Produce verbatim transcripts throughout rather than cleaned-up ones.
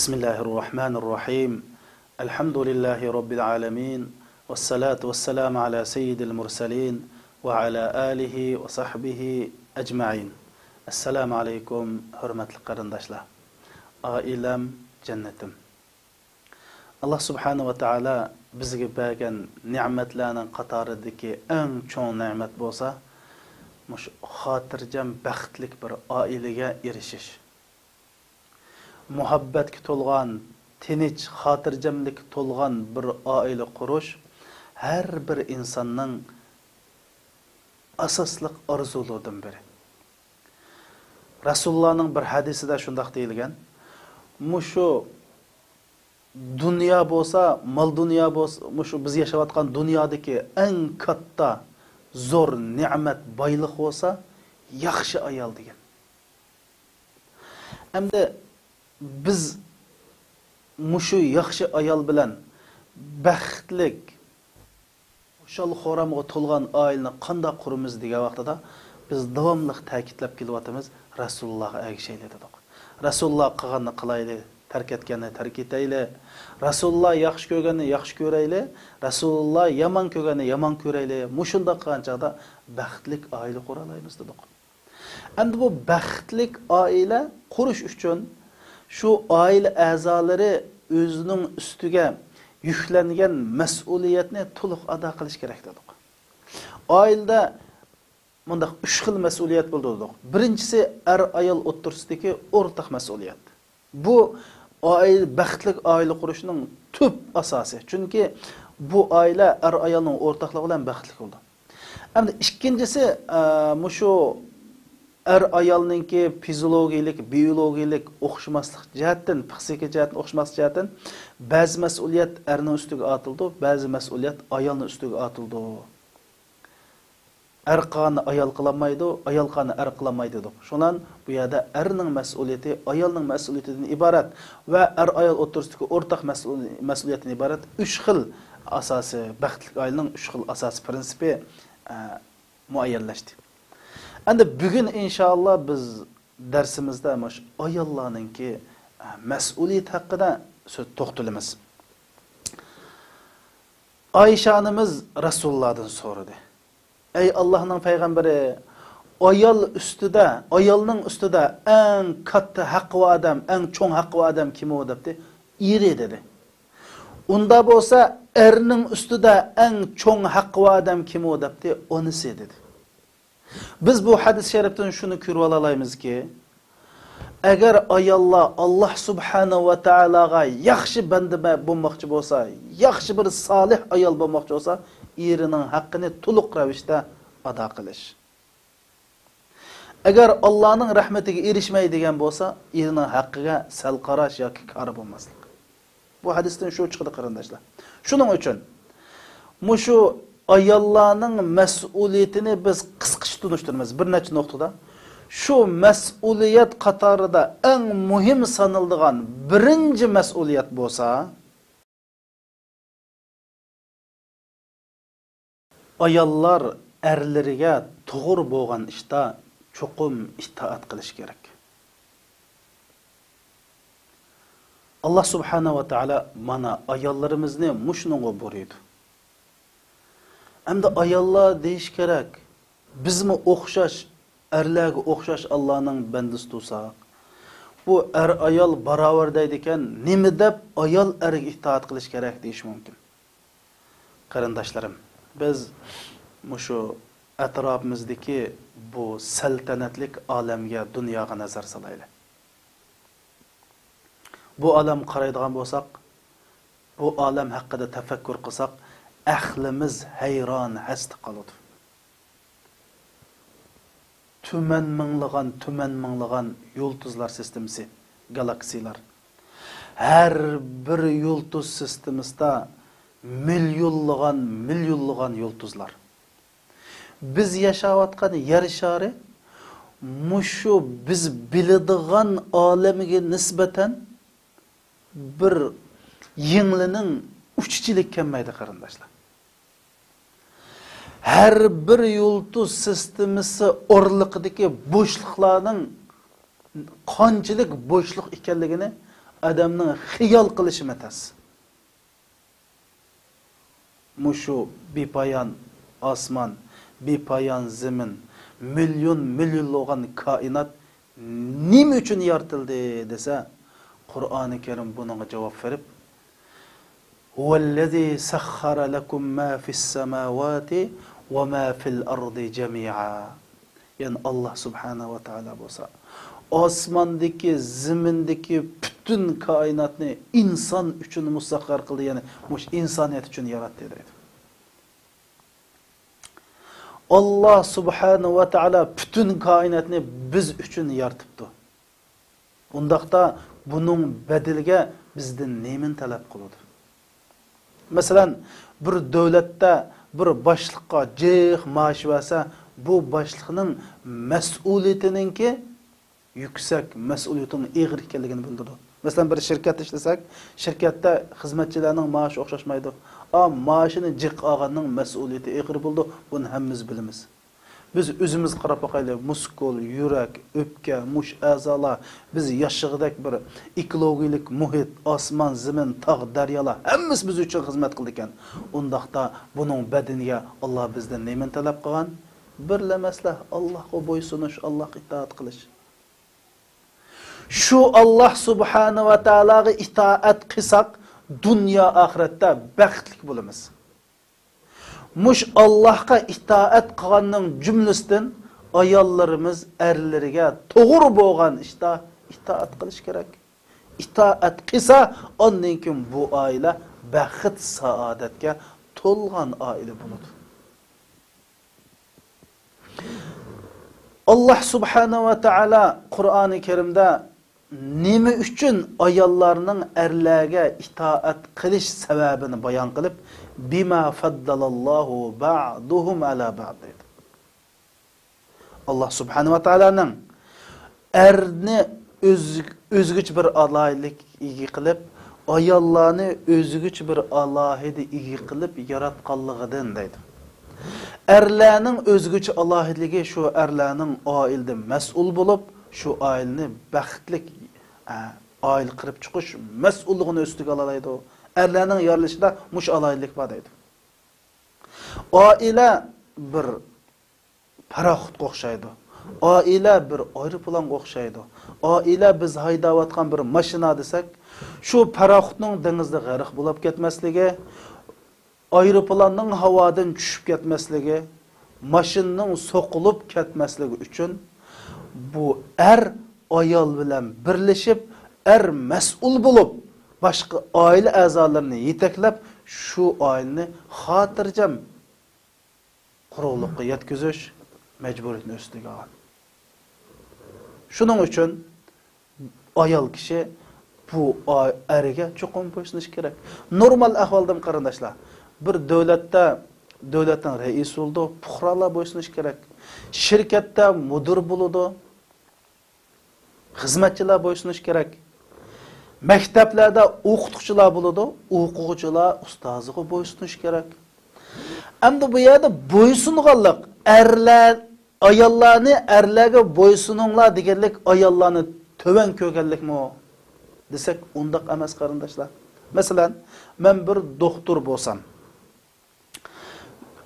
بسم الله الرحمن الرحيم. الحمد لله رب العالمين. والصلاة والسلام على سيد المرسلين وعلى آله وصحبه أجمعين. السلام عليكم، ھۆرمەتلىك قېرىنداشلار. ئائىلەم جەننىتىم. ئاللا سۇبھانەھۇ ۋە تائالا بىزگە بەرگەن نېمەتلەرنىڭ قاتارىدىكى ئەڭ چوڭ نېمەت بولسا، مۇشۇ خاتىرجەم، بەختلىك بىر ئائىلىگە ئېرىشىش. مۇھەببەتكە تولغان، تىنچ، خاتىرجەملىككە تولغان بىر ئائىلە قۇرۇش ھەر بىر ئىنساننىڭ ئاساسلىق ئارزۇلىرىدىن بىرى. رەسۇلۇللانىڭ بىر ھەدىسىدە شۇنداق دېيىلگەن، مۇشۇ دۇنيا بولسا، مال دۇنيا بولسا، مۇشۇ بىز ياشاۋاتقان دۇنيادىكى ئەڭ كاتتا، زور نېمەت، بايلىق بولسا، ياخشى ئايال دېگەن. ئەمدى بىز مۇشۇ ياخشى ئايال بىلەن بەختلىك، خۇشال-خۇرامغا تولغان ئائىلىنى قانداق قۇرىمىز دېگەن ۋاقتىدا، بىز داۋاملىق تەكىتلەپ كېلىۋاتىمىز، رەسۇلۇللاغا ئەگىشەيلى دېدۇق. رەسۇلۇللا قىلغاننى قىلايلى، تەرك ئەتكەننى تەرك ئېتەيلى. رەسۇلۇللا ياخشى كۆرگەننى ياخشى كۆرەيلى. رەسۇلۇللا يامان كۆرگەننى يامان كۆرەيلى. مۇشۇنداق قىلغان چاغدا بەختلىك ئائىلە قۇرالايمىز دېدۇق. ئەمدى بۇ بەختلىك ئائىلە قۇرۇش ئۈچۈن شۇ ئائىلە ئەزالىرى ئۆزىنىڭ ئۈستىگە يۈكلەنگەن مەسئۇلىيەتنى تولۇق ئادا قىلىش كېرەك دېدۇق. ئائىلىدە مۇنداق ئۈچ خىل مەسئۇلىيەت بولىدۇ دېدۇق. بىرىنچىسى ئەر-ئايال ئوتتۇرىسىدىكى ئورتاق مەسئۇلىيەت. بۇ ئائىلە، بەختلىك ئائىلە قۇرۇشنىڭ تۈپ ئاساسى. چۈنكى بۇ ئائىلە ئەر-ئايالنىڭ ئورتاقلىقى بىلەن بەختلىك بولىدۇ. ئەمدى ئىككىنچىسى، ئە، مۇشۇ ئەر-ئايالنىڭكى فىزىولوگىيىلىك، بىئولوگىيىلىك ئوخشىماسلىق جەھەتتىن، پىسخىكا جەھەتتىن ئوخشىماسلىق جەھەتتىن بەزى مەسئۇلىيەت ئەرنىڭ ئۈستىگە ئارتىلىدۇ، بەزى مەسئۇلىيەت ئايالنىڭ ئۈستىگە ئارتىلىدۇ. ئەر قىلغاننى ئايال قىلالمايدۇ، ئايال قىلغاننى ئەر قىلالمايدۇ دېدۇق. شۇنان بۇ يەردە ئەرنىڭ مەسئۇلىيىتى ئايالنىڭ مەسئۇلىيىتىدىن ئىبارەت ۋە ئەر-ئايال ئوتتۇرىسىدىكى ئورتاق مەسئۇل-، مەسئۇلىيەتتىن ئىبارەت ئۈچ خىل ئاساسى، بەختلىك ئائىلىنىڭ ئۈچ خىل ئاساسىي پىرىنسىپى، ئە، مۇئەييەنلەشتى. ئەمدى بۈگۈن ئىنشائاللا بىز دەرسىمىزدە مۇشۇ ئاياللارنىڭكى، ئە، مەسئۇلىيىتى ھەققىدە سۆز توختىلىمىز. ئائىشە ئانىمىز رەسۇلۇللادىن سورىدى. ئەي ئاللاھنىڭ پەيغەمبىرى، ئايال ئۈستىدە، ئايالنىڭ ئۈستىدە ئەڭ كاتتا ھەققى بار ئادەم، ئەڭ چوڭ ھەققى بار ئادەم كىم ئۇ دەپتى. ئېرى دېدى. ئۇندا بولسا ئەرنىڭ ئۈستىدە ئەڭ چوڭ ھەققى بار ئادەم كىم ئۇ دەپتى. ئانىسى دېدى. بىز بۇ ھەدىس شەرىپتىن شۇنى كۆرۈۋالالايمىزكى، ئەگەر ئاياللار ئاللاھ سۇبھانەھۇ ۋە تائالاغا ياخشى بەندە بولماقچى بولسا، ياخشى بىر سالىھ ئايال بولماقچى بولسا، ئېرىنىڭ ھەققىنى تولۇق رەۋىشتە ئادا قىلىش. ئەگەر ئاللانىڭ رەھمىتىگە ئېرىشمەي دېگەن بولسا، ئېرىنىڭ ھەققىگە سەل قاراش ياكى كارى بولماسلىق. بۇ ھەدىستىن شۇ چىقىدۇ، قېرىنداشلار. شۇنىڭ ئۈچۈن مۇشۇ ئاياللارنىڭ مەسئۇلىيىتىنى بىز قىسقىچە تونۇشتۇرىمىز بىر نەچچە نۇقتىدا. شۇ مەسئۇلىيەت قاتارىدا ئەڭ مۇھىم سانىلىدىغان بىرىنچى مەسئۇلىيەت بولسا، ئاياللار ئەرلىرىگە توغرا بولغان ئىشتا چوقۇم ئىتائەت قىلىش كېرەك. ئاللاھ سۇبھانەھۇ ۋە تائالا مانا ئاياللىرىمىزنى مۇشۇنىڭغا بۇيرۇيدۇ. ئەمدى ئاياللار دېيىش كېرەك، بىزمۇ ئوخشاش، ئەرلەرگە ئوخشاش ئاللانىڭ بەندىسى تۇرساق، بۇ ئەر-ئايال باراۋەر دەيدىكەن، نېمە دەپ ئايال ئەرگە ئىتائەت قىلىش كېرەك دېيىش مۇمكىن. قېرىنداشلىرىم، بىز مۇشۇ ئەتراپىمىزدىكى بۇ سەلتەنەتلىك ئالەمگە، دۇنياغا نەزەر سالايلى. بۇ ئالەمگە قارايدىغان بولساق، بۇ ئالەم ھەققىدە تەپەككۇر قىلساق، ئەقلىمىز ھەيران، ھەستە قالىدۇ. تۈمەن مىڭلىغان، تۈمەن مىڭلىغان يۇلتۇزلار سىستېمىسى، گالاكسىيلار. ھەر بىر يۇلتۇز سىستېمىسىدا مىليونلىغان، مىليونلىغان يۇلتۇزلار. بىز ياشاۋاتقان يەر شارى مۇشۇ بىز بىلىدىغان ئالەمگە نىسبەتەن بىر يىڭنىنىڭ ئۇچىچىلىك كەلمەيدۇ، قېرىنداشلار. ھەر بىر يۇلتۇز سىستېمىسى ئارىلىقىدىكى بوشلۇقلارنىڭ قانچىلىك بوشلۇق ئىكەنلىكىنى ئادەمنىڭ خىيال قىلىشىمۇ تەس. مۇشۇ بىپايان ئاسمان، بىپايان زېمىن، مىليون مىليونلىغان كائىنات نېمە ئۈچۈن يارىتىلدى دېسە، قۇرئانى كەرىم بۇنىڭغا جاۋاب بېرىپ، «ھۇۋەللەزى سەخخەرە لەكۇم ما فىسسەماۋاتى ۋە ما فىل ئەردى جەمىئا.» يەنى ئاللاھ سۇبھانەھۇ ۋە تائالا بولسا، ئاسماندىكى، زېمىندىكى پۈتۈن كائىناتنى ئىنسان ئۈچۈن مۇسەخخەر قىلدى، يەنى مۇشۇ ئىنسانىيەت ئۈچۈن ياراتتى دەيدۇ. ئاللاھ سۇبھانەھۇ ۋە تائالا پۈتۈن كائىناتنى بىز ئۈچۈن يارىتىپتۇ. ئۇنداقتا بۇنىڭ بەدىلىگە بىزدىن نېمىنى تەلەپ قىلىدۇ؟ مەسىلەن، بىر دۆلەتتە بىر باشلىققا جىق مائاش بەرسە، بۇ باشلىقنىڭ مەسئۇلىيىتىنىڭكى يۈكسەك، مەسئۇلىيىتىنىڭ ئېغىر ئىكەنلىكىنى بىلدۈرىدۇ. مەسىلەن، بىر شىركەتتە ئىشلىسەك، شىركەتتە خىزمەتچىلەرنىڭ مائاشى ئوخشاشمايدۇ. ئا، مائاشىنى جىق ئالغاننىڭ مەسئۇلىيىتى ئېغىر بولىدۇ، بۇنى ھەممىمىز بىلىمىز. بىز ئۆزىمىزگە قاراپ باقايلى، مۇسكۇل، يۈرەك، ئۆپكە، مۇشۇ ئەزالار، بىز ياشىغۇدەك بىر ئېكولوگىيىلىك مۇھىت، ئاسمان، زېمىن، تاغ، دەريالار، ھەممىسى بىز ئۈچۈن خىزمەت قىلىدىكەن. ئۇنداقتا بۇنىڭ بەدىلىگە ئاللاھ بىزدىن نېمىنى تەلەپ قىلغان؟ بىرلا مەسىلە، ئاللاھقا بويسۇنۇش، ئاللاھقا ئىتائەت قىلىش. شۇ ئاللاھ سۇبھانەھۇ ۋە تائالاغا ئىتائەت قىلساق، دۇنيا ئاخىرەتتە بەختلىك بولىمىز. مۇشۇ ئاللاھقا ئىتائەت قىلغاننىڭ جۈملىسىدىن ئاياللىرىمىز ئەرلىرىگە توغرا بولغان ئىشتا ئىتائەت قىلىش كېرەك. ئىتائەت قىلسا، ئاندىن كېيىن بۇ ئائىلە بەخت سائادەتكە تولغان ئائىلە بولىدۇ. ئاللاھ سۇبھانەھۇ ۋە تائالا قۇرئانى كەرىمدە نېمە ئۈچۈن ئاياللارنىڭ ئەرلەرگە ئىتائەت قىلىش سەۋەبىنى بايان قىلىپ، «بىما فەددەلەللاھۇ بەئدۇھۇم ئەلا بەئد» دەيدۇ. ئاللاھ سۇبھانەھۇ ۋە تائالانىڭ ئەرنى ئۆز-، ئۆزگىچە بىر ئالاھىدىلىككە ئىگە قىلىپ، ئاياللارنى ئۆزگىچە بىر ئالاھىدە ئىگە قىلىپ ياراتقانلىقىدىن دەيدۇ. ئەرلەرنىڭ ئۆزگىچە ئالاھىدىلىكى شۇ ئەرلەرنىڭ ئائىلىدە مەسئۇل بولۇپ، شۇ ئائىلىنى بەختلىك، ئە، ئائىلە قىلىپ چىقىش مەسئۇللۇقىنى ئۈستىگە ئالالايدۇ. ئەرلەرنىڭ يارىلىشىدا مۇشۇ ئالاھىدىلىك بار دەيدۇ. ئائىلە بىر پاراخوتقا ئوخشايدۇ. ئائىلە بىر ئايروپىلانغا ئوخشايدۇ. ئائىلە بىز ھەيدەۋاتقان بىر ماشىنا دېسەك، شۇ پاراخوتنىڭ دېڭىزدا غەرق بولۇپ كەتمەسلىكى، ئايروپىلاننىڭ ھاۋادىن چۈشۈپ كەتمەسلىكى، ماشىنىنىڭ سوقۇلۇپ كەتمەسلىكى ئۈچۈن بۇ ئەر ئايال بىلەن بىرلىشىپ، ئەر مەسئۇل بولۇپ، باشقا ئائىلە ئەزالىرىنى يېتەكلەپ، شۇ ئائىلىنى خاتىرجەم قۇرۇقلۇققا يەتكۈزۈش مەجبۇرىيىتىنى ئۈستىگە ئالغان. شۇنىڭ ئۈچۈن ئايال كىشى بۇ ئا-، ئەرگە چوقۇم بويسۇنۇشى كېرەك. نورمال ئەھۋالدىمۇ قېرىنداشلار، بىر دۆلەتتە دۆلەتنىڭ رەئىسى بولىدۇ، پۇقرالار بويسۇنۇشى كېرەك. شىركەتتە مۇدىر بولىدۇ، خىزمەتچىلەر بويسۇنۇشى كېرەك. مەكتەپلەردە ئوقۇتقۇچىلار بولىدۇ، ئوقۇغۇچىلار ئۇستازىغا بويسۇنۇشى كېرەك. ئەمدى بۇ يەردە بويسۇنغانلىق، ئەرلەر، ئاياللارنى ئەرلەرگە بويسۇنۇڭلار دېگەنلىك ئاياللارنى تۆۋەن كۆرگەنلىكمۇ دېسەك، ئۇنداق ئەمەس قېرىنداشلار. مەسىلەن، مەن بىر دوختۇر بولسام،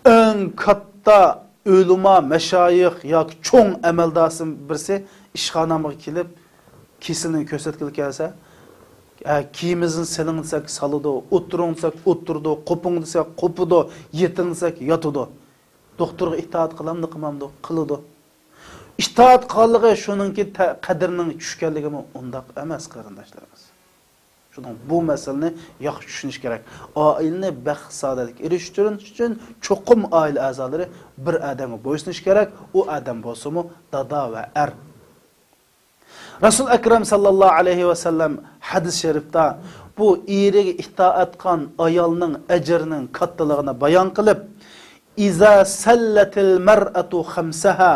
ئەڭ كاتتا ئۆلىما، مەشايىخ ياكى چوڭ ئەمەلدارسى بىرسى ئىشخانامغا كېلىپ، كېسىلىنى كۆرسەتكىلى كەلسە، ھە، كىيىمىڭىزنى سېلىڭ دېسەك، سالىدۇ، ئولتۇرۇڭ دېسەك، ئولتۇرىدۇ، قوپۇڭ دېسەك، قوپىدۇ، يېتىڭ دېسەك، ياتىدۇ. دوختۇرغا ئىتائەت قىلامدۇ، قىلمامدۇ؟ قىلىدۇ. ئىتائەت قىلغانلىقى شۇنىڭكى تە-، قەدرىنىڭ چۈشكەنلىكىمۇ ئۇنداق ئەمەس، قېرىنداشلىرىمىز. شۇنىڭ بۇ مەسىلىنى ياخشى چۈشىنىش كېرەك. ئائىلىنى بەخت سائادەتكە ئېرىشتۈرۈش ئۈچۈن چوقۇم ئائىلە ئەزالىرى بىر ئادەمگە بويسۇنۇشى كېرەك. ئۇ ئادەم بولسىمۇ دادا ۋە ئەر. رەسۇل ئەكرەم ساللاللاھۇ ئەلەيھى ۋەسەللەم ھەدىس شېرىپتا بۇ ئېرىگە ئىتائەت قىلغان ئايالنىڭ ئەجرىنىڭ كاتتىلىقىنى بايان قىلىپ، «إذا صلت المرأة خمسها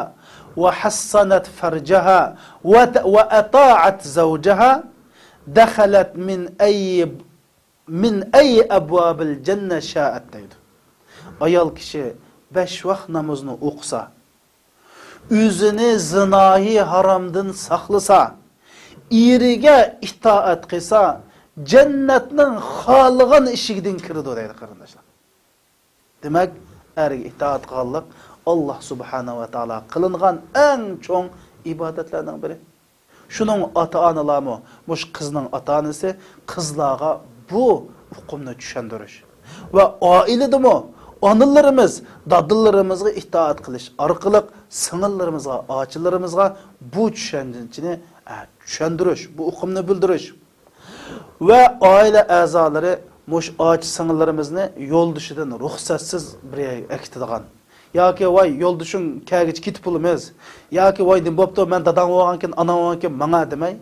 وحصنت فرجها وت-، وأطاعت زوجها دخلت من أي، من أي أبواب الجنة شاءت» دەيدۇ. ئايال كىشى بەش ۋاق نامىزىنى ئوقۇسا، ئۆزىنى زىنايى ھارامدىن ساقلىسا، ئېرىگە ئىتائەت قىلسا، جەننەتنىڭ خالىغان ئىشىكىدىن كىرىدۇ دەيدۇ، قېرىنداشلار. دېمەك، ئەرگە ئىتائەت قىلغانلىق ئاللا سۇبھانەھۇ ۋە تائالا قىلىنغان ئەڭ چوڭ ئىبادەتلەرنىڭ بىرى. شۇنىڭ ئاتا-ئانىلارمۇ، مۇشۇ قىزنىڭ ئاتا-ئانىسى قىزلارغا بۇ ئۇقۇمنى چۈشەندۈرۈش ۋە ئائىلىدىمۇ ئانىلىرىمىز، دادىلىرىمىزغا ئىتائەت قىلىش ئارقىلىق سىڭىللىرىمىزغا، ئاچىلىرىمىزغا بۇ چۈشەنچىنى، ئە، چۈشەندۈرۈش، بۇ ئۇقۇمنى بىلدۈرۈش. ۋە ئائىلە ئەزالىرى مۇشۇ ئاچا-سىڭىللىرىمىزنى يولدىشىدىن رۇخسەتسىز بىر يەرگە ئەكېتىدىغان ياكى، ۋاي، يولدىشىڭ كەلگۈچە كېتىپ بولىمىز ياكى، ۋاي، نېمە بوپتۇ، مەن داداڭ بولغانكىن، ئاناڭ بولغانكىن، ماڭا دېمەي،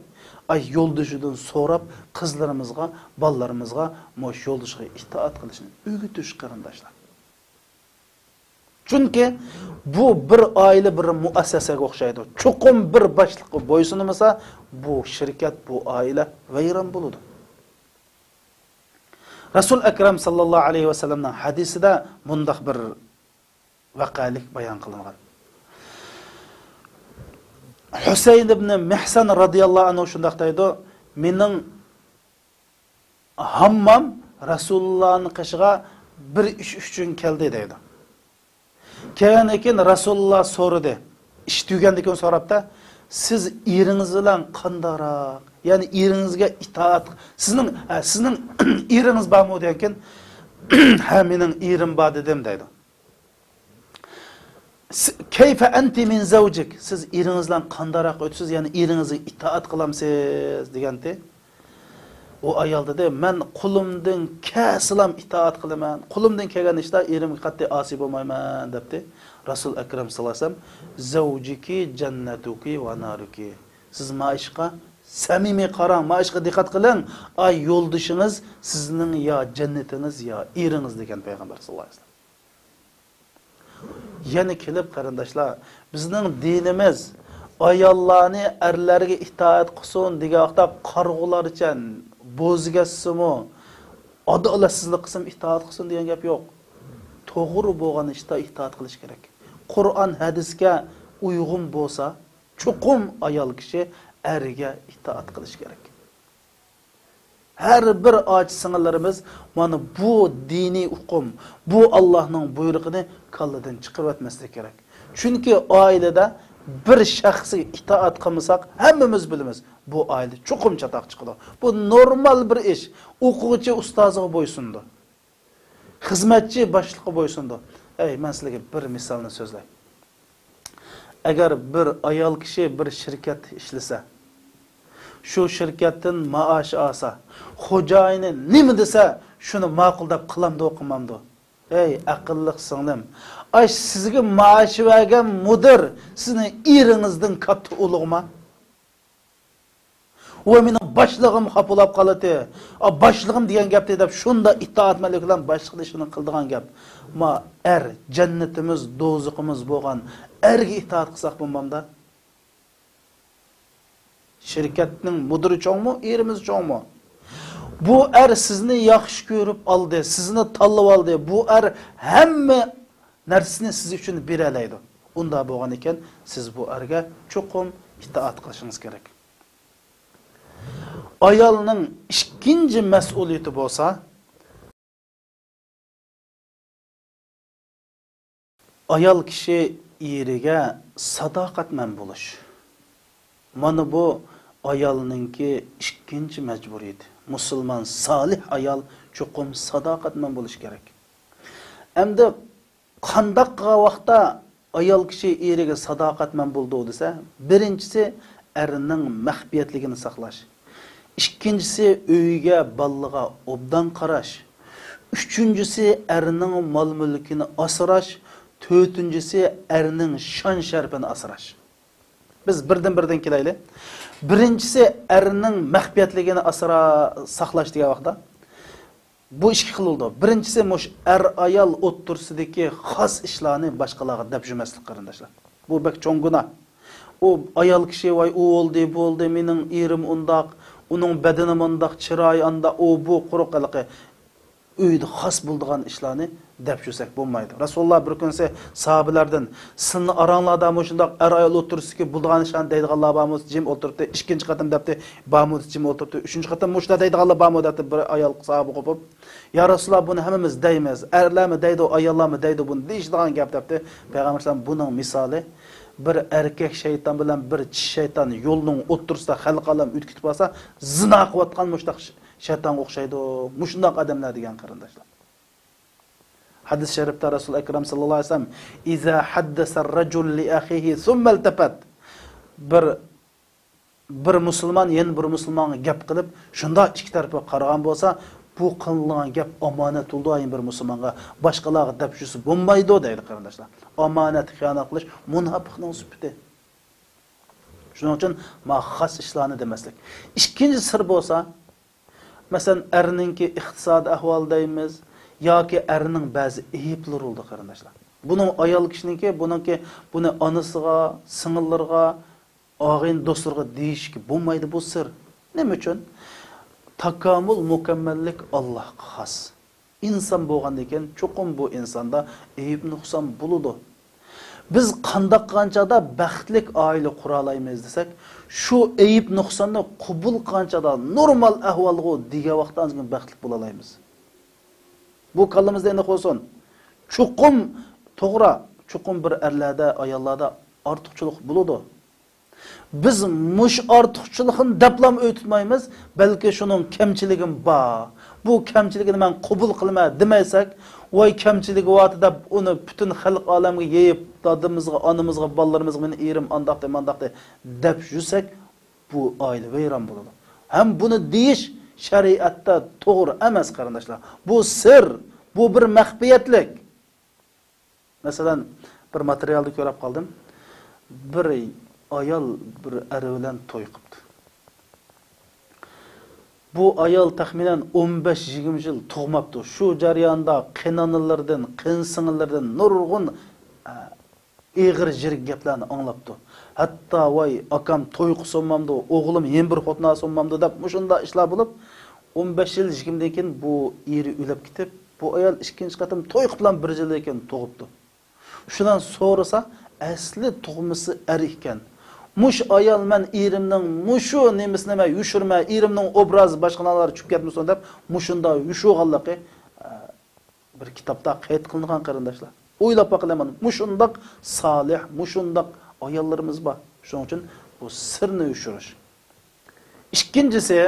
ئاي، يولدىشىدىن سوراپ، قىزلىرىمىزغا، بالىلىرىمىزغا مۇشۇ يولدىشىغا ئىتائەت قىلىشنى ئۆگىتىش، قېرىنداشلار. چۈنكى بۇ بىر ئائىلە، بىر مۇئەسسەسەگە ئوخشايدۇ. چوقۇم بىر باشلىققا بويسۇنمىسا، بۇ شىركەت، بۇ ئائىلە ۋەيران بولىدۇ. رەسۇل ئەكرەم ساللاللاھۇ ئەلەيھى ۋەسەللەمنىڭ ھەدىسىدە مۇنداق بىر ۋەقەلىك بايان قىلىنغان. ھۈسەيىن ئىبنى مىھسان رازىياللاھۇ ئەنھۇ شۇنداق دەيدۇ، مېنىڭ ھاممام رەسۇلۇللانىڭ قېشىغا بىر ئىش ئۈچۈن كەلدى دەيدۇ. كەلگەندىن كېيىن رەسۇلۇللا سورىدى. ئىش تۈگىگەندىن كېيىن سوراپتۇ، سىز ئېرىڭىز بىلەن قانداقراق؟ يەنى ئېرىڭىزگە ئىتائەت، سىزنىڭ، ھە، سىزنىڭ ئېرىڭىز بارمۇ دېگەنكىن، ھە، مېنىڭ ئېرىم بار دېدىم دەيدۇ. س-، كەيفە ئەنتى مىن زەۋجىك؟ سىز ئېرىڭىز بىلەن قانداقراق ئۆتىسىز؟ يەنى ئېرىڭىزگە ئىتائەت قىلامسىز؟ دېگەنتى. ئۇ ئايال دېدى، مەن قولۇمدىن كەلسىلام ئىتائەت قىلىمەن. قولۇمدىن كەلگەن ئىشتا ئېرىمگە قەتئىي ئاسىي بولمايمەن، دەپتى. رەسۇل ئەكرەم ساللاللاھۇ ئەلەيھى ۋەسەللەم، زەۋجىكى جەننەتۇكى ۋە نارۇكى. سىز ما ئىشقا سەمىمىي قاراڭ، ما ئىشقا دىققەت قىلىڭ. ئاي يولدىشىڭىز سىزنىڭ يا جەننىتىڭىز يا ئېرىڭىز، دېگەن پەيغەمبەر ساللاللاھۇ ئەلەيھى ۋەسەللەم. يەنە كېلىپ، قېرىنداشلار، بىزنىڭ دىنىمىز ئاياللارنى ئەرلەرگە ئىتائەت قىلسۇن دېگەن ۋاقىتتا، قارىغۇلارچە بوزىگەتسىمۇ، ئادالەتسىزلىك قىلسىمۇ ئىتائەت قىلسۇن دېگەن گەپ يوق. توغرا بولغان ئىشتا ئىتائەت قىلىش كېرەك. قۇرئان، ھەدىسكە ئۇيغۇن بولسا، چوقۇم ئايال كىشى ئەرگە ئىتائەت قىلىشى كېرەك. ھەر بىر ئاچا-سىڭىللىرىمىز مانا بۇ دىنىي ئۇقۇم، بۇ ئاللاھنىڭ بۇيرۇقىنى كاللىدىن چىقىرىۋەتمەسلىك كېرەك. چۈنكى ئائىلىدە بىر شەخسكە ئىتائەت قىلمىساق، ھەممىمىز بىلىمىز، بۇ ئائىلىدە چوقۇم چاتاق چىقىدۇ. بۇ نورمال بىر ئىش. ئوقۇغۇچى ئۇستازىغا بويسۇنىدۇ. خىزمەتچى باشلىققا بويسۇنىدۇ. ئەي، مەن سىلەرگە بىر مىسالنى سۆزلەي. ئەگەر بىر ئايال كىشى بىر شىركەتتە ئىشلىسە، شۇ شىركەتتىن مائاش ئالسا، خوجايىنى نېمە دېسە، شۇنى ماقۇل دەپ قىلامدۇ، قىلمامدۇ؟ ئەي، ئەقىللىق سىڭلىم، ئاش سىزگە مائاش بەرگەن مۇدىر سىزنى ئېرىڭىزدىن كاتتا ئۇلۇغما؟ ۋە مېنىڭ باشلىقىم خاپىلاپ قالاتتى. ئا، باشلىقىم دېگەن گەپتى دەپ شۇنداق ئىتائەتمەنلىك بىلەن باشلىقنى ئىشىنى قىلىدىغان گەپ. ما ئەر، جەننىتىمىز، دوزىخىمىز بولغان ئەرگە ئىتائەت قىلساق بولمامدا؟ شىركەتنىڭ مۇدىرى چوڭمۇ، ئېرىمىز چوڭمۇ؟ بۇ ئەر سىزنى ياخشى كۆرۈپ ئالدى، سىزنى تاللىۋالدى. بۇ ئەر ھەممە نەرسىنى سىز ئۈچۈن بېرەلەيدۇ. ئۇنداق بولغان ئىكەن، سىز بۇ ئەرگە چوقۇم ئىتائەت قىلىشىڭىز كېرەك. ئايالنىڭ ئىككىنچى مەسئۇلىيىتى بولسا، ئايال كىشى ئېرىگە ساداقەتمەن بولۇش. مانا بۇ ئايالنىڭكى ئىككىنچى مەجبۇرىيىتى. مۇسۇلمان سالىھ ئايال چوقۇم ساداقەتمەن بولۇش كېرەك. ئەمدى قانداق ۋاقىتتا ئايال كىشى ئېرىگە ساداقەتمەن بولىدۇ دېسە، بىرىنچىسى، ئەرنىڭ مەخپىيەتلىكىنى ساقلاش. ئىككىنچىسى، ئۆيىگە، بالىلىرىغا ئوبدان قاراش. ئۈچىنچىسى، ئەرنىڭ مال-مۈلكىنى ئاسراش. تۆتىنچىسى، ئەرنىڭ شان-شەرىپىنى ئاسراش. بىز بىردىن-بىردىن كېلەيلى. بىرىنچىسى، ئەرنىڭ مەخپىيەتلىكىنى ئاسرا-، ساقلاش دېگەن ۋاقىتتا، بۇ ئىككى خىل بولىدۇ. بىرىنچىسى، مۇشۇ ئەر-ئايال ئوتتۇرىسىدىكى خاس ئىشلارنى باشقىلارغا دەپ يۈرمەسلىك، قېرىنداشلار. بۇ بەك چوڭ گۇناھ. ئۇ ئايال كىشى، ۋاي، ئۇ بولدى، بۇ بولدى، مېنىڭ ئېرىم ئۇنداق، ئۇنىڭ بەدىنى مۇنداق، چىرايى ئانداق، ئۇ، بۇ، قۇرۇق ھېلىقى ئۆيدە خاس بولىدىغان ئىشلارنى دەپ يۈرسەك بولمايدۇ. رەسۇلۇللا بىر كۈنسى ساھابىلەردىن، «سىلىنىڭ ئاراڭلاردا مۇشۇنداق ئەر-ئايال ئوتتۇرىسىدىكى بولىدىغان ئىشلارنى دەيدىغانلار بارمۇ؟» دېسە، جىم ئولتۇرۇپتۇ. ئىككىنچى قېتىم دەپتۇ، «بارمۇ؟» دېسە، جىم ئولتۇرۇپتۇ. ئۈچىنچى قېتىم، «مۇشۇنداق دەيدىغانلار بارمۇ؟» دەپتۇ. بىر ئايال ساھابە قوپۇپ، «يا رەسۇلۇللا، بۇنى ھەممىمىز دەيمىز. ئەرلەرمۇ دەيدۇ، ئاياللارمۇ دەيدۇ، بۇنى دېيىشىدىغان گەپ» دەپتۇ. پەيغەمبەر ئەلەيھىسسالام، «بۇنىڭ مىسالى بىر ئەركەك شەيتان بىلەن بىر چىشى شەيتان يولنىڭ ئوتتۇرىسىدا خەلقى ئالەم ئۆتۈپ كېتىپ قالسا، زىنا قىلىۋاتقان مۇشۇنداق ش-، شەيتانغا ئوخشايدۇ. مۇشۇنداق ئادەملەر» دېگەن، قېرىنداشلار. ھەدىس شەرىپتە رەسۇل ئەكرەم ساللاللاھۇ ئەلەيھى ۋەسەللەم، «ئىزا ھەددەسە رەجۇل لىئەخىھى سۇممەلتەپەت.» بىر، بىر مۇسۇلمان يەنە بىر مۇسۇلمانغا گەپ قىلىپ، شۇنداق ئىككى تەرەپكە قارىغان بولسا، بۇ قىلىنغان گەپ ئامانەت بولىدۇ، يەنە بىر مۇسۇلمانغا، باشقىلارغا دەپ يۈرسە بولمايدۇ دەيدۇ، قېرىنداشلار. ئامانەتكە خىيانەت قىلىش مۇناپىقنىڭ سۈپىتى. شۇنىڭ ئۈچۈن ما خاس ئىشلارنى دېمەسلىك. ئىككىنچى سىر بولسا، مەسىلەن، ئەرنىڭكى ئىقتىسادىي ئەھۋالى دەيمىز ياكى ئەرنىڭ بەزى ئەيىبلىرى بولىدۇ، قېرىنداشلار. بۇنىڭ ئايال كىشىنىڭكى، بۇنىڭكى، بۇنى ئانىسىغا، سىڭىللىرىغا، ئاغىنە دوستلىرىغا دېيىشكە بولمايدۇ، بۇ سىر. نېمە ئۈچۈن؟ تاكامۇل، مۇكەممەللىك ئاللاھقا خاس. ئىنسان بولغاندىن كېيىن چوقۇم بۇ ئىنساندا ئەيىب نۇقسان بولىدۇ. بىز قانداق قىلغان چاغدا بەختلىك ئائىلە قۇرالايمىز دېسەك، شۇ ئەيىب نۇقساننى قوبۇل قىلغان چاغدا نورمال ئەھۋالغۇ دېگەن ۋاقىتتا ئاندىن كېيىن بەختلىك بولالايمىز. بۇ كاللىمىزدا ئېنىق بولسۇن. چوقۇم، توغرا، چوقۇم بىر ئەرلەردە، ئاياللاردا ئارتۇقچىلىق بولىدۇ. بىز مۇشۇ ئارتۇقچىلىقىنى دەپلام ئۆي تۇتمايمىز، بەلكى شۇنىڭ كەمچىلىكىم بار، بۇ كەمچىلىكىنى مەن قوبۇل قىلىمەن دېمەيسەك، ۋاي كەمچىلىكى بارتى دەپ ئۇنى پۈتۈن خەلق ئالەمگە يېيىپ، دادىمىزغا، ئانىمىزغا، بالىلىرىمىزغا مېنى ئېرىم ئانداقتى، مانداقتى دەپ يۈرسەك، بۇ ئائىلە ۋەيران بولىدۇ. ھەم بۇنى دېيىش شەرىئەتتە توغرا ئەمەس، قېرىنداشلار. بۇ سىر، بۇ بىر مەخپىيەتلىك. مەسىلەن، بىر ماتېرىيالدا كۆرۈپ قالدىم. بىر ئايال بىر ئەر بىلەن توي قىپتۇ. بۇ ئايال تەخمىنەن ئون بەش يىگىرمە يىل تۇغماپتۇ. شۇ جەرياندا قېيىنئانىلىرىدىن، قېيىنسىڭىللىرىدىن نۇرغۇن، ئە، ئېغىر يىرىك گەپلەرنى ئاڭلاپتۇ. ھەتتا، «ۋاي، ئاكام توي قىلسۇنمامدۇ، ئوغلۇم يەنە بىر خوتۇن ئالسۇنمامدۇ» دەپ مۇشۇنداق ئىشلار بولۇپ، ئون بەش يىل يىگىرمىدىن كېيىن بۇ ئېرى ئۆلۈپ كېتىپ، بۇ ئايال ئىككىنچى قېتىم توي قىلىپ بىر يىلدىن كېيىن تۇغۇپتۇ. شۇنىڭ سورىسا، ئەسلى تۇغمىسى ئەر ئىكەن. مۇشۇ ئايال مەن ئېرىمنىڭ مۇشۇ نېمىسىنى مەن يوشۇرمەن، ئېرىمنىڭ ئوبرازى باشقىلارغا چۈشۈپ كەتمىسۇن دەپ مۇشۇنداق يوشۇرغانلىقى، ئە، بىر كىتابتا قەيت قىلىنغان، قېرىنداشلار. ئويلاپ باقىلى مانا، مۇشۇنداق سالىھ، مۇشۇنداق ئاياللىرىمىز بار. شۇنىڭ ئۈچۈن بۇ سىرنى يوشۇرۇش. ئىككىنچىسى،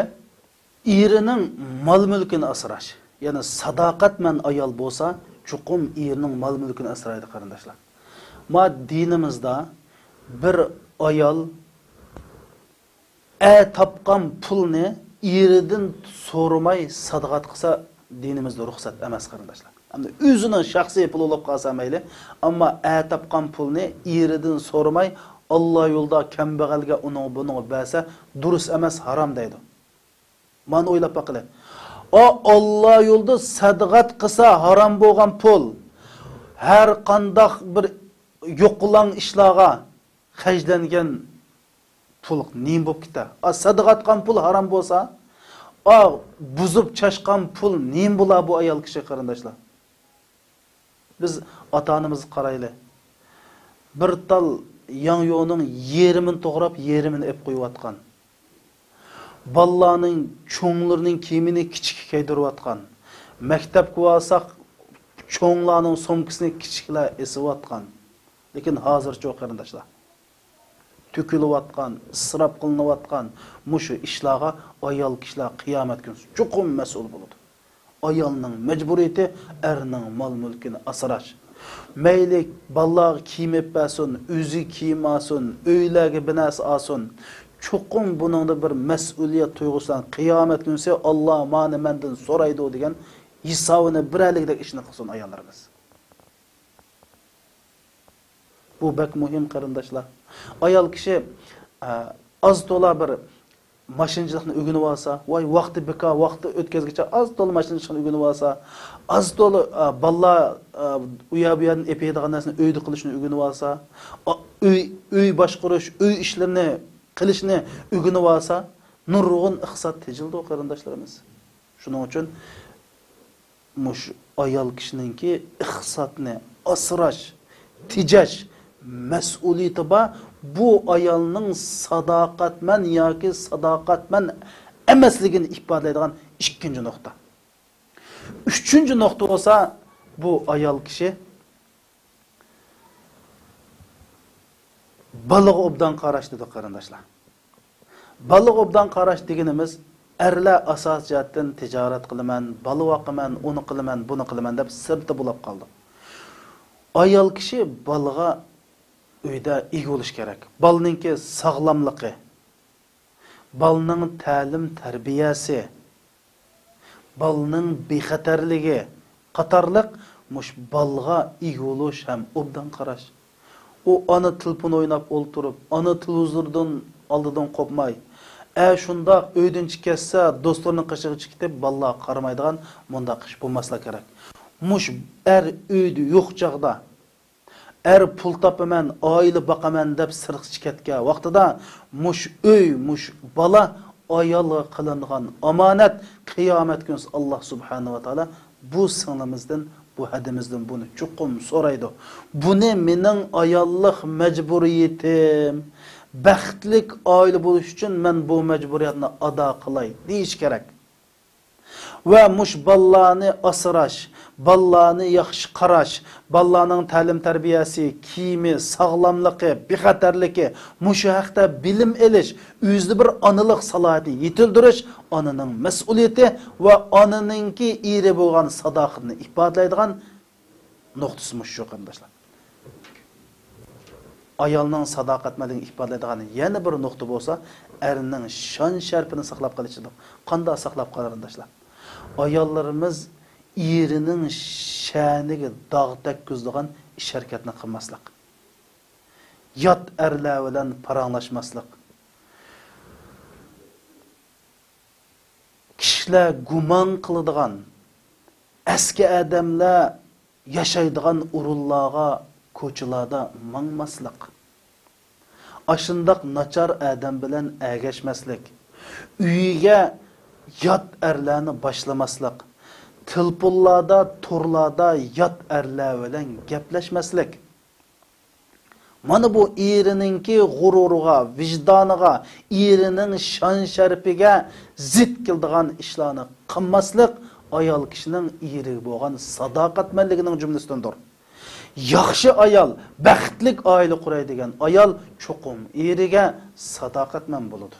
ئېرىنىڭ مال-مۈلكىنى ئاسراش. يەنى ساداقەتمەن ئايال بولسا، چوقۇم ئېرىنىڭ مال-مۈلكىنى ئاسرايدۇ، قېرىنداشلار. ما دىنىمىزدا بىر ئايال ئەر تاپقان پۇلنى ئېرىدىن سورىماي سادىقات قىلسا، دىنىمىزدا رۇخسەت ئەمەس، قېرىنداشلار. ئەمدى ئۆزىنىڭ شەخسىي پۇلى بولۇپ قالسا مەيلى، ئەمما ئەر تاپقان پۇلنى ئېرىدىن سورىماي، ئاللا يولىدا كەمبەغەلگە، ئۇنىڭغا بۇنىڭغا بەرسە، دۇرۇس ئەمەس، ھارام دەيدۇ. مانا ئويلاپ باقىلى. ئا، ئاللا يولىدا سەدىقەت قىلسا ھارام بولغان پۇل، ھەر قانداق بىر يوقىلاڭ ئىشلارغا خەجلەنگەن پۇل نېمە بولۇپ كېتەر؟ ئا، سەدىقە ئاتقان پۇل ھارام بولسا، ئا، بۇزۇپ چاچقان پۇل نېمە بولا بۇ ئايال كىشى، قېرىنداشلار؟ بىز ئاتا-ئانىمىزغا قارايلى. بىر تال ياڭيۇنىڭ يېرىمىنى توغراپ، يېرىمىنى ئېلىپ قويۇۋاتقان. بالىلارنىڭ، چوڭلىرىنىڭ كىيىمىنى كىچىككە كىيدۈرۈۋاتقان. مەكتەپكە بارساق، چوڭلارنىڭ سومكىسىنى كىچىكلەر ئېسىۋاتقان. لېكىن ھازىرچۇ، قېرىنداشلار؟ تۆكۈلۈۋاتقان، ئىسراپ قىلىنىۋاتقان مۇشۇ ئىشلارغا ئايال كىشىلەر قىيامەت كۈنى چوقۇم مەسئۇل بولىدۇ. ئايالنىڭ مەجبۇرىيىتى ئەرنىڭ مال-مۈلكىنى ئاسراش. مەيلى بالىلارغا كىيىم ئېلىپ بەرسۇن، ئۆزى كىيىم ئالسۇن، ئۆيلەرگە بىر نەرسە ئالسۇن. چوقۇم بۇنىڭدا بىر مەسئۇلىيەت تۇيغۇسى بىلەن قىيامەت كۈنىسى ئاللا مانا مەندىن سورايدۇ دېگەن ھېسابىنى بېرەلىگۈدەك ئىشنى قىلسۇن ئاياللىرىمىز. بۇ بەك مۇھىم، قېرىنداشلار. ئايال كىشى، ئە، ئاز تولا بىر ماشىنىچىلىقنى ئۆگىنىۋالسا، ۋاي، ۋاقتى بىكار، ۋاقتى ئۆتكۈزگۈچە ئاز تولا ماشىنىچىلىقنى ئۆگىنىۋالسا، ئاز تولا، ئە، بالىلار، ئە، ئۇ يەر بۇ يەردىن ئېپىدىغان نەرسىنى ئۆيدە قىلىشنى ئۆگىنىۋالسا، ئا، ئۆي، ئۆي باشقۇرۇش، ئۆي ئىشلىرىنى قىلىشنى ئۆگىنىۋالسا، نۇرغۇن ئىقتىساد تېجىلىدۇ، قېرىنداشلىرىمىز. شۇنىڭ ئۈچۈن مۇشۇ ئايال كىشىنىڭكى ئىقتىسادنى ئاسراش، تېجەش مەسئۇلىيىتى بار. بۇ ئايالنىڭ ساداقەتمەن ياكى ساداقەتمەن ئەمەسلىكىنى ئىپادىلەيدىغان ئىككىنچى نۇقتا. ئۈچىنچى نۇقتا بولسا، بۇ ئايال كىشى بالىغا ئوبدان قاراش دېدۇق، قېرىنداشلار. بالىغا ئوبدان قاراش دېگىنىمىز، ئەرلەر ئاساسىي جەھەتتىن تىجارەت قىلىمەن، بالا باقىمەن، ئۇنى قىلىمەن، بۇنى قىلىمەن دەپ سىرتتا بولاپ قالىدۇ. ئايال كىشى بالىغا ئۆيدە ئىگە بولۇش كېرەك. بالىنىڭكى ساغلاملىقى، بالىنىڭ تەلىم تەربىيەسى، بالىنىڭ بىخەتەرلىكى قاتارلىق مۇشۇ بالىغا ئىگە بولۇش ھەم ئوبدان قاراش. ئۇ ئانا تېلېفون ئويناپ ئولتۇرۇپ، ئانا تېلېۋىزوردىن ئالدىدىن قوپماي، ئە شۇنداق ئۆيدىن چىقىپ كەتسە، دوستلىرىنىڭ قېشىغا چىقىپ كېتىپ، بالىلارغا قارىمايدىغان مۇنداق ئىش بولماسلىقى كېرەك. مۇشۇ ئەر ئۆيدە يوق چاغدا، ئەر پۇل تاپىمەن، ئائىلە باقىمەن دەپ سىرتقا چىقىپ كەتكەن ۋاقتىدا، مۇشۇ ئۆي، مۇشۇ بالا ئايالغا قىلىنغان ئامانەت. قىيامەت كۈنىسى ئاللا سۇبھانەھۇ ۋە تائالا بۇ سىڭلىمىزدىن، بۇ ھەدىمىزدىن بۇنى چوقۇم سورايدۇ. بۇنى مېنىڭ ئاياللىق مەجبۇرىيىتىم. بەختلىك ئائىلە بولۇش ئۈچۈن مەن بۇ مەجبۇرىيەتنى ئادا قىلاي، دېيىش كېرەك. ۋە مۇشۇ بالىلارنى ئاسراش، بالىلارنى ياخشى قاراش، بالىلارنىڭ تەلىم-تەربىيەسى، كىيىمى، ساغلاملىقى، بىخەتەرلىكى، مۇشۇ ھەقتە بىلىم ئېلىش، ئۆزىدە بىر ئانىلىق سالاھىيىتىنى يېتىلدۈرۈش ئانىنىڭ مەسئۇلىيىتى ۋە ئانىنىڭكى ئېرى بولغان ساداقىتىنى ئىپادىلەيدىغان نۇقتىسى مۇشۇ، قېرىنداشلار. ئايالنىڭ ساداقەتمەنلىكىنى ئىپادىلەيدىغان يەنە بىر نۇقتا بولسا، ئەرنىڭ شان-شەرىپىنى ساقلاپ قېلىشىدۇ. قانداق ساقلاپ قالار، قېرىنداشلار؟ ئاياللىرىمىز ئېرىنىڭ شەنىگە داغ تەگكۈزىدىغان ئىش-ھەرىكەتنى قىلماسلىق. يات ئەرلەر بىلەن پاراڭلاشماسلىق. كىشىلەر گۇمان قىلىدىغان، ئەسكى ئادەملەر ياشايدىغان ئورۇنلارغا، كوچىلاردا ماڭماسلىق. ئاشۇنداق ناچار ئادەم بىلەن ئەگەشمەسلىك. ئۆيىگە يات ئەرلەرنى باشلىماسلىق. تېلېفونلاردا، تورلاردا يات ئەرلەر بىلەن گەپلەشمەسلىك. مانا بۇ ئېرىنىڭكى غۇرۇرىغا، ۋىجدانىغا، ئېرىنىڭ شان-شەرىپىگە زىت كېلىدىغان ئىشلارنى قىلماسلىق ئايال كىشىنىڭ ئېرىگە بولغان ساداقەتمەنلىكىنىڭ جۈملىسىدىندۇر. ياخشى ئايال، بەختلىك ئائىلە قۇراي دېگەن ئايال چوقۇم ئېرىگە ساداقەتمەن بولىدۇ.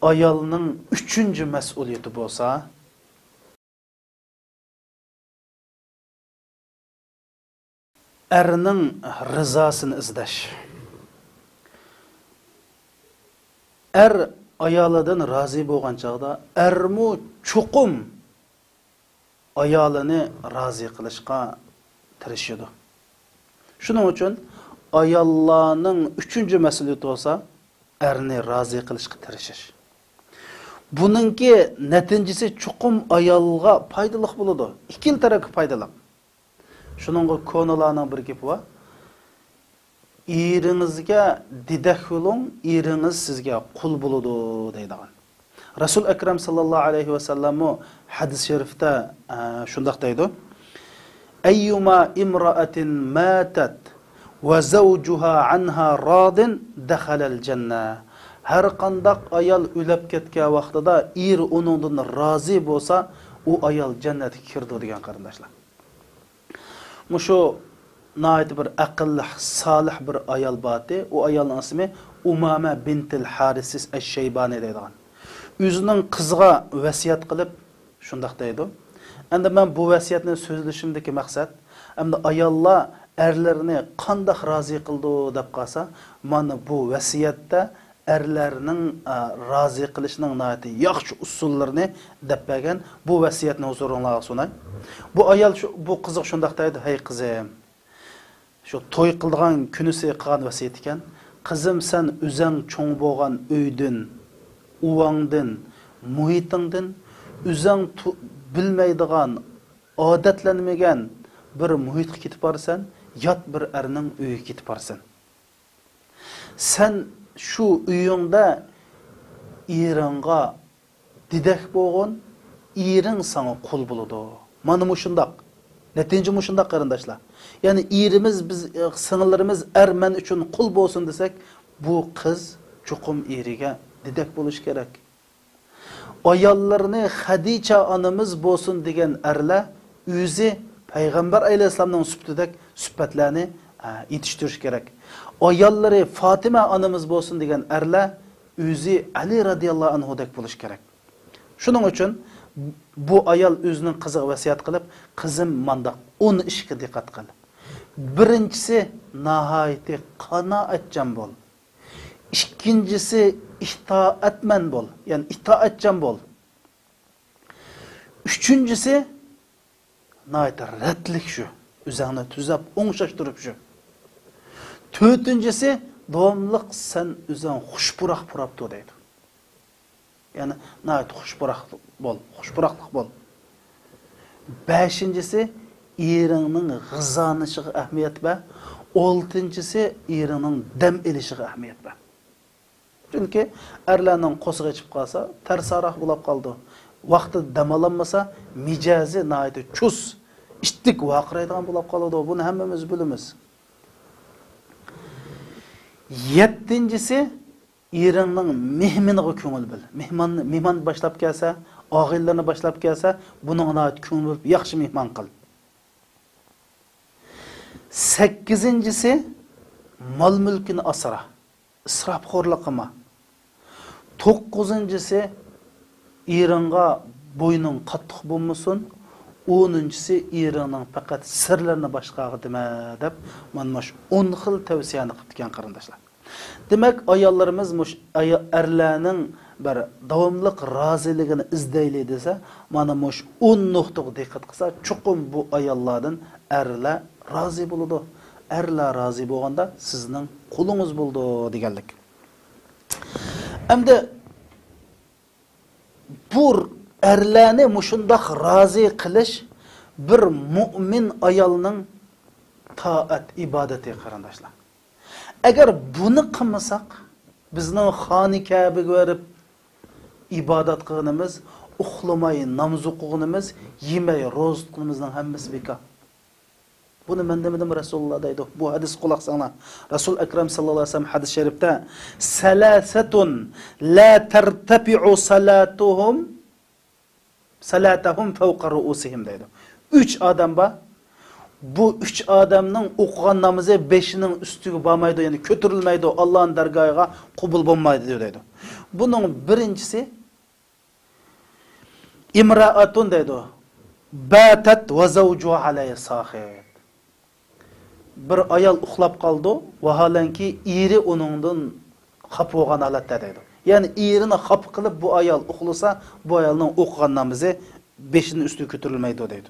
ئايالنىڭ ئۈچىنچى مەسئۇلىيىتى بولسا، ئەرنىڭ رىزاسىنى ئىزدەش. ئەر ئايالىدىن رازى بولغان چاغدا، ئەرمۇ چوقۇم ئايالىنى رازى قىلىشقا تىرىشىدۇ. شۇنىڭ ئۈچۈن ئاياللارنىڭ ئۈچىنچى مەسئۇلىيىتى بولسا، ئەرنى رازى قىلىشقا تىرىشىش. بۇنىڭكى نەتىجىسى چوقۇم ئايالغا پايدىلىق بولىدۇ. ئىككىلا تەرەپكە پايدىلىق. شۇنىڭغا كونىلارنىڭ بىر گېپى بار. «ئېرىڭىزگە دېدەك بولۇڭ، ئېرىڭىز سىزگە قۇل بولىدۇ» دەيدىغان. رەسۇل ئەكرەم ساللاللاھۇ ئەلەيھى ۋەسەللەممۇ ھەدىس شەرىفتە، ئە، شۇنداق دەيدۇ: «ئەييۇما ئىمرائەتىن ماتەت ۋە زەۋجۇھا ئەنھا رادىن دەخەلەل جەننە.» ھەر قانداق ئايال ئۆلۈپ كەتكەن ۋاقتىدا ئېرى ئۇنىڭدىن رازى بولسا، ئۇ ئايال جەننەتكە كىرىدۇ دېگەن، قېرىنداشلار. مۇشۇ ناھايىتى بىر ئەقىللىق، سالىھ بىر ئايال بارتى. ئۇ ئايالنىڭ ئىسمى ئۇمامە بىنتىل ھارىسىس ئەششەيبانى دەيدىغان. ئۆزىنىڭ قىزىغا ۋەسىيەت قىلىپ شۇنداق دەيدۇ. ئەمدى مەن بۇ ۋەسىيەتنى سۆزلىشىمدىكى مەقسەت، ئەمدى ئاياللار ئەرلىرىنى قانداق رازى قىلىدۇ دەپ قالسا، مانا بۇ ۋەسىيەتتە ئەرلەرنىڭ، ئا، رازى قىلىشنىڭ ناھايىتى ياخشى ئۇسۇللىرىنى دەپ بەرگەن. بۇ ۋەسىيەتنى ھۇزۇرۇڭلارغا سۇناي. بۇ ئايال شۇ، بۇ قىزغا شۇنداق دەيدۇ: «ھەي قىزىم»، شۇ توي قىلىدىغان كۈنىسى قىلغان ۋەسىيىتى ئىكەن. «قىزىم، سەن ئۆزەڭ چوڭ بولغان ئۆيدىن، ئۇۋاڭدىن، مۇھىتىڭدىن، ئۆزەڭ تو-، بىلمەيدىغان، ئادەتلەنمىگەن بىر مۇھىتقا كېتىپ بارىسەن، يات بىر ئەرنىڭ ئۆيىگە كېتىپ بارىسەن. سەن شۇ ئۆيۈڭدە ئېرىڭغا دېدەك بولغىن، ئېرىڭ ساڭا قۇل بولىدۇ. مانا مۇشۇنداق. نەتىجە مۇشۇنداق، قېرىنداشلار. يەنى ئېرىمىز، بىز، سىڭىللىرىمىز ئەر مەن ئۈچۈن قۇل بولسۇن دېسەك، بۇ قىز چوقۇم ئېرىگە دېدەك بولۇشى كېرەك. ئاياللىرىنى خەدىچە ئانىمىز بولسۇن دېگەن ئەرلەر ئۆزى پەيغەمبەر ئەلەيھىسسالامنىڭ سۈپىتىدەك سۈپەتلەرنى، ئە، يېتىشتۈرۈشى كېرەك. ئاياللىرى فاتىمە ئانىمىز بولسۇن دېگەن ئەرلەر ئۆزى ئەلى رەزىياللاھۇ ئەنھۇدەك بولۇشى كېرەك. شۇنىڭ ئۈچۈن بۇ ئايال ئۆزىنىڭ قىزىغا ۋەسىيەت قىلىپ، «قىزىم، مانداق ئون ئىشقا دىققەت قىل. بىرىنچىسى، ناھايىتى قانائەتچان بول. ئىككىنچىسى، ئىتائەتمەن بول، يەنى ئىتائەتچان بول. ئۈچىنچىسى، ناھايىتى رەتلىك شۇ، ئۆزەڭنى تۈزەپ، ئوڭشاشتۇرۇپ شۇ. تۆتىنچىسى، داۋاملىق سەن ئۆزەڭ خۇش پۇراق پۇراپ تۇر» دەيدۇ. يەنى ناھايىتى خۇش پۇراق بول، خۇش پۇراقلىق بول. بەشىنچىسى، ئېرىڭنىڭ غىزالىنىشىغا ئەھمىيەت بەر. ئالتىنچىسى، ئېرىڭنىڭ دەم ئېلىشىغا ئەھمىيەت بەر. چۈنكى ئەرلەرنىڭ قورسىقى ئېچىپ قالسا، تەرساراق بولاپ قالىدۇ. ۋاقتىدا دەم ئالالمىسا، مىجەزى ناھايىتى چۇس، ئىتتىك ۋارقىرايدىغان بولاپ قالىدۇ. بۇنى ھەممىمىز بىلىمىز. يەتتىنچىسى، ئېرىڭنىڭ مېھمىنىغا كۆڭۈل بۆل. مېھمان، مېھمان باشلاپ كەلسە، ئاغىنىلىرىنى باشلاپ كەلسە، بۇنىڭغا ناھايىتى كۆڭۈل بۆلۈپ، ياخشى مېھمان قىل. سەككىزىنچىسى، مال-مۈلكىنى ئاسرا. ئىسراپخورلۇق قىلما. توققۇزىنچىسى، ئېرىڭغا بوينۇڭ قاتتىق بولمىسۇن. ئونىنچىسى، ئېرىڭنىڭ پەقەت سىرلىرىنى باشقىغا دېمە، دەپ، مانا مۇشۇ ئون خىل تەۋسىيەنى قىپتىكەن، قېرىنداشلار. دېمەك، ئاياللىرىمىز مۇش-، ئايا-، ئەرلەرنىڭ بىر داۋاملىق رازىلىقىنى ئىزدەيلى دېسە، مانا مۇشۇ ئون نۇقتىغا دىققەت قىلسا، چوقۇم بۇ ئاياللاردىن ئەرلەر رازى بولىدۇ. ئەرلەر رازى بولغاندا سىزنىڭ قۇلىڭىز بولىدۇ دېگەنلىك. ئەمدى بۇ ئەرلەرنى مۇشۇنداق رازى قىلىش بىر مۇئمىن ئايالنىڭ تائەت ئىبادىتى، قېرىنداشلار. ئەگەر بۇنى قىلمىساق، بىزنىڭ خانى كەبىگە بېرىپ ئىبادەت قىلغىنىمىز، ئۇخلىماي ناماز ئوقۇغىنىمىز، يېمەي روزا تۇتقىنىمىزنىڭ ھەممىسى بىكار. بۇنى مەن دېمىدىم، رەسۇلۇللا دەيدۇ. بۇ ھەدىسكە قۇلاق سېلىڭلار. رەسۇل ئەكرەم ساللاللاھۇ ئەلەيھى ۋەسەللەم ھەدىس شەرىپتە، «سەلاسەتۇن لا تەرتەپىئۇ سەلاتۇھۇم، سەلاتەھۇم فەۋقە رۇئۇسىھىم» دەيدۇ. ئۈچ ئادەم بار. بۇ ئۈچ ئادەمنىڭ ئوقۇغان نامىزى بېشىنىڭ ئۈستىگە بارمايدۇ، يەنى كۆتۈرۈلمەيدۇ، ئاللانىڭ دەرگاھىغا قوبۇل بولمايدۇ دەيدۇ. بۇنىڭ بىرىنچىسى، ئىمرائەتۇن دەيدۇ. باتەت ۋە زەۋجۇھا ئەلەيھا ساخىت. بىر ئايال ئۇخلاپ قالىدۇ، ۋاھالەنكى ئېرى ئۇنىڭدىن خاپا بولغان ھالەتتە دەيدۇ. يەنى ئېرىنى خاپا قىلىپ بۇ ئايال ئۇخلىسا، بۇ ئايالنىڭ ئوقۇغان نامىزى بېشىنىڭ ئۈستىگە كۆتۈرۈلمەيدۇ دەيدۇ.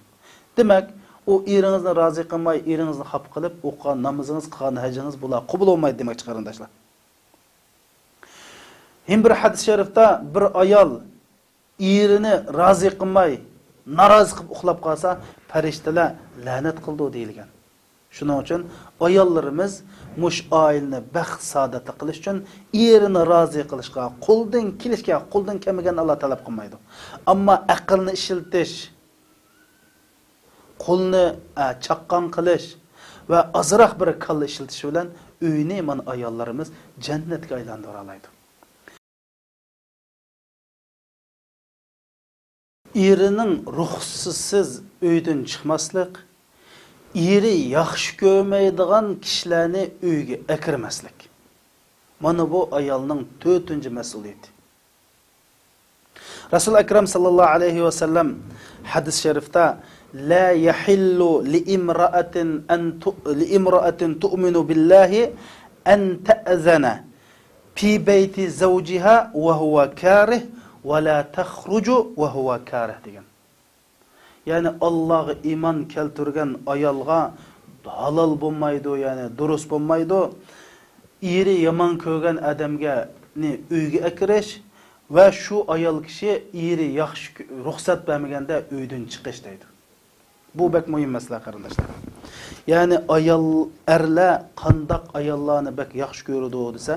دېمەك، ئۇ ئېرىڭىزنى رازى قىلماي، ئېرىڭىزنى خاپا قىلىپ ئوقۇغان نامىزىڭىز، قىلغان ھەجىڭىز بۇلار قوبۇل بولمايدۇ دېمەكچى، قېرىنداشلار. يەنە بىر ھەدىس شەرىفتە بىر ئايال ئېرىنى رازى قىلماي، نارازى قىلىپ ئۇخلاپ قالسا، پەرىشتىلەر لەنەت قىلىدۇ دېيىلگەن. شۇنىڭ ئۈچۈن ئاياللىرىمىز مۇشۇ ئائىلىنى بەخت سائادەتلىك قىلىش ئۈچۈن ئېرىنى رازى قىلىشقا قولدىن كېلىشكە، قولدىن كەلمىگەننى ئاللا تەلەپ قىلمايدۇ. ئەمما ئەقىلنى ئىشلىتىش، قولنى، ئە، چاققان قىلىش ۋە ئازراق بىر كاللا ئىشلىتىش بىلەن ئۆينى مانا ئاياللىرىمىز جەننەتكە ئايلاندۇرالايدۇ. ئېرىنىڭ رۇخسىتىسىز ئۆيدىن چىقماسلىق، ئېرى ياخشى كۆرمەيدىغان كىشىلەرنى ئۆيگە ئەكىرمەسلىك. مانا بۇ ئايالنىڭ تۆتىنچى مەسئۇلىيىتى. رەسۇل ئەكرەم ساللاللاھۇ ئەلەيھى ۋەسەللەم ھەدىس شەرىفتە، «لا يەھىللۇ لىئىمرائەتىن ئەن تۇ-، لىئىمرائەتىن تۇئمىنۇ بىللاھى ئەن تەئزەنە فى بەيتى زەۋجىھا ۋە ھۇۋە كارىھ، ۋە لا تەخرۇجۇ ۋە ھۇۋە كارىھ» دېگەن. يەنى ئاللاغا ئىمان كەلتۈرگەن ئايالغا ھالال بولمايدۇ، يەنى دۇرۇس بولمايدۇ. ئېرى يامان كۆرگەن ئادەمگە، نى ئۆيگە ئەكىرىش ۋە شۇ ئايال كىشى ئېرى ياخشى كۆ-، رۇخسەت بەرمىگەندە ئۆيدىن چىقىش دەيدۇ. بۇ بەك مۇھىم مەسىلە، قېرىنداشلار. يەنى ئايال، ئەرلەر قانداق ئاياللارنى بەك ياخشى كۆرىدۇ دېسە،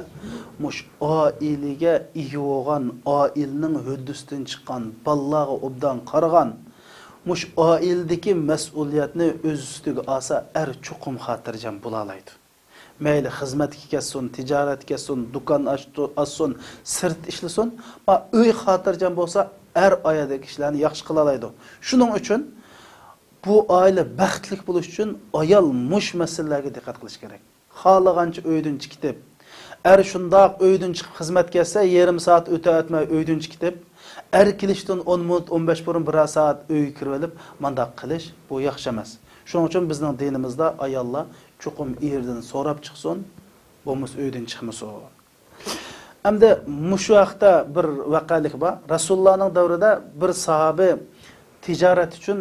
مۇشۇ ئائىلىگە ئىگە بولغان، ئائىلىنىڭ ھۆددىسىدىن چىققان، بالىلارغا ئوبدان قارىغان، مۇشۇ ئائىلىدىكى مەسئۇلىيەتنى ئۆز ئۈستىگە ئالسا، ئەر چوقۇم خاتىرجەم بولالايدۇ. مەيلى خىزمەتكە كەتسۇن، تىجارەتكە كەتسۇن، دۇكان ئاچتۇ-، ئاچسۇن، سىرت ئىشلىسۇن، ما ئۆي خاتىرجەم بولسا، ئەر ئايالدىكى ئىشلارنى ياخشى قىلالايدۇ. شۇنىڭ ئۈچۈن بۇ ئائىلە بەختلىك بولۇش ئۈچۈن ئايال مۇشۇ مەسىلىلەرگە دىققەت قىلىشى كېرەك. خالىغانچە ئۆيدىن چىقىپ، ئەر شۇنداق ئۆيدىن چىقىپ خىزمەتكە كەتسە، يېرىم سائەت ئۆتەۋەتمەي ئۆيدىن چىقىپ، ئەر كېلىشتىن ئون مىنۇت، ئون بەش بۇرۇن بىرەر سائەت ئۆيگە كىرىۋېلىپ، مانداق قىلىش، بۇ ياخشى ئەمەس. شۇنىڭ ئۈچۈن بىزنىڭ دىنىمىزدا ئاياللار چوقۇم ئېرىدىن سوراپ چىقسۇن، بولمىسا ئۆيدىن چىقمىسۇن. ئەمدى مۇشۇ ھەقتە بىر ۋەقەلىك بار. رەسۇلۇللانىڭ دەۋرىدە بىر ساھابى تىجارەت ئۈچۈن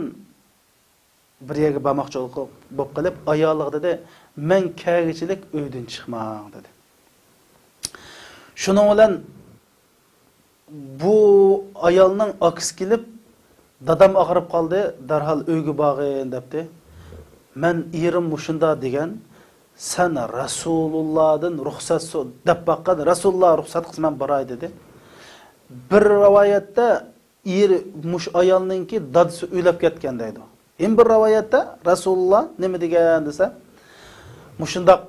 بىر يەرگە بارماقچى بولۇپ قېلىپ، ئايالىغا دېدى، «مەن كەلگۈچىلىك ئۆيدىن چىقماڭ» دېدى. شۇنىڭ بىلەن بۇ ئايالنىڭ ئاكىسى كېلىپ، «دادام ئاغرىپ قالدى، دەرھال ئۆيگە بارغىن» دەپتۇ. «مەن ئېرىم مۇشۇنداق دېگەن، سەن رەسۇلۇللادىن رۇخسەت سو-، دەپ باققىن، رەسۇلۇللا رۇخسەت قىلسا مەن باراي» دېدى. بىر رىۋايەتتە ئېرى مۇشۇ ئايالنىڭكى دادىسى ئۆلۈپ كەتكەن دەيدۇ. يەنە بىر رىۋايەتتە رەسۇلۇللا نېمە دېگەن دېسە، مۇشۇنداق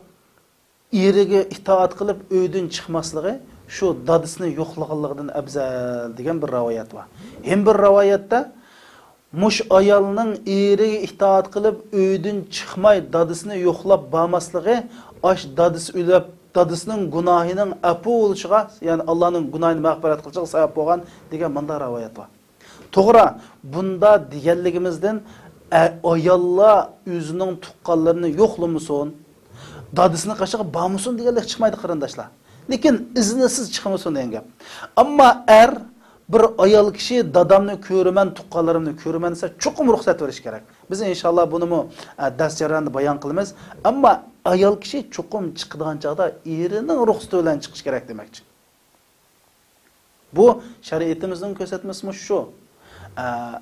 ئېرىگە ئىتائەت قىلىپ ئۆيدىن چىقماسلىقى شۇ دادىسىنى يوقلىغانلىقىدىن ئەۋزەل دېگەن بىر رىۋايەت بار. يەنە بىر رىۋايەتتە مۇشۇ ئايالنىڭ ئېرىگە ئىتائەت قىلىپ ئۆيدىن چىقماي دادىسىنى يوقلاپ بارماسلىقى ئاش دادىسى ئۆلۈپ، دادىسىنىڭ گۇناھىنىڭ ئەپۇ بولۇشىغا، يەنى ئاللانىڭ گۇناھىنى مەغپىرەت قىلىشىغا سەۋەب بولغان دېگەن مۇنداق رىۋايەت بار. توغرا، بۇندا دېگەنلىكىمىزدىن، ئە، ئاياللار ئۆزىنىڭ تۇغقانلىرىنى يوقلىمىسۇن، دادىسىنىڭ قېشىغا بارمىسۇن دېگەنلىك چىقمايدۇ، قېرىنداشلار. لېكىن ئىزنىسىز چىقمىسۇن دېگەن گەپ. ئەمما ئەر بىر ئايال كىشى دادامنى كۆرىمەن، تۇغقانلىرىمنى كۆرىمەن دېسە، چوقۇم رۇخسەت بېرىش كېرەك. بىز ئىنشاللا بۇنىمۇ، ئە، دەرس جەريانىدا بايان قىلىمىز. ئەمما ئايال كىشى چوقۇم چىقىدىغان چاغدا ئېرىنىڭ رۇخسىتى بىلەن چىقىشى كېرەك دېمەكچى. بۇ شەرىئىتىمىزنىڭ كۆرسەتمىسىمۇ شۇ. ئە،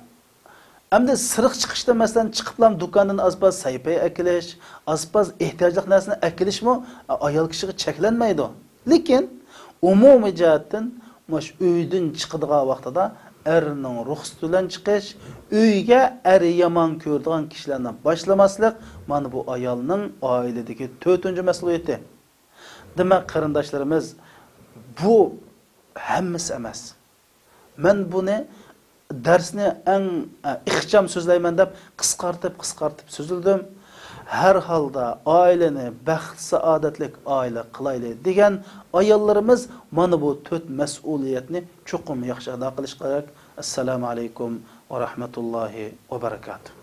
ئەمدى سىرتقا چىقىشتا، مەسىلەن، چىقىپلا دۇكاندىن ئاز-پاز سەي-پەي ئەكېلىش، ئاز-پاز ئېھتىياجلىق نەرسىنى ئەكېلىشمۇ، ئە، ئايال كىشىگە چەكلەنمەيدۇ. لېكىن ئومۇمىي جەھەتتىن مۇشۇ ئۆيدىن چىقىدىغان ۋاقتىدا ئەرنىڭ رۇخسىتى بىلەن چىقىش، ئۆيگە ئەر يامان كۆرىدىغان كىشىلەرنى باشلىماسلىق، مانا بۇ ئايالنىڭ ئائىلىدىكى تۆتىنچى مەسئۇلىيىتى. دېمەك، قېرىنداشلىرىمىز، بۇ ھەممىسى ئەمەس. مەن بۇنى دەرسنى ئەڭ، ئە، ئىخچام سۆزلەيمەن دەپ قىسقارتىپ، قىسقارتىپ سۆزلىدىم. ھەر ھالدا ئائىلىنى بەخت-سائادەتلىك ئائىلە قىلايلى دېگەن ئاياللىرىمىز مانا بۇ تۆت مەسئۇلىيەتنى چوقۇم ياخشى ئادا قىلىشى كېرەك. ئەسسالامۇ ئەلەيكۇم ۋە رەھمەتۇللاھى ۋە بەرىكاتۇھ.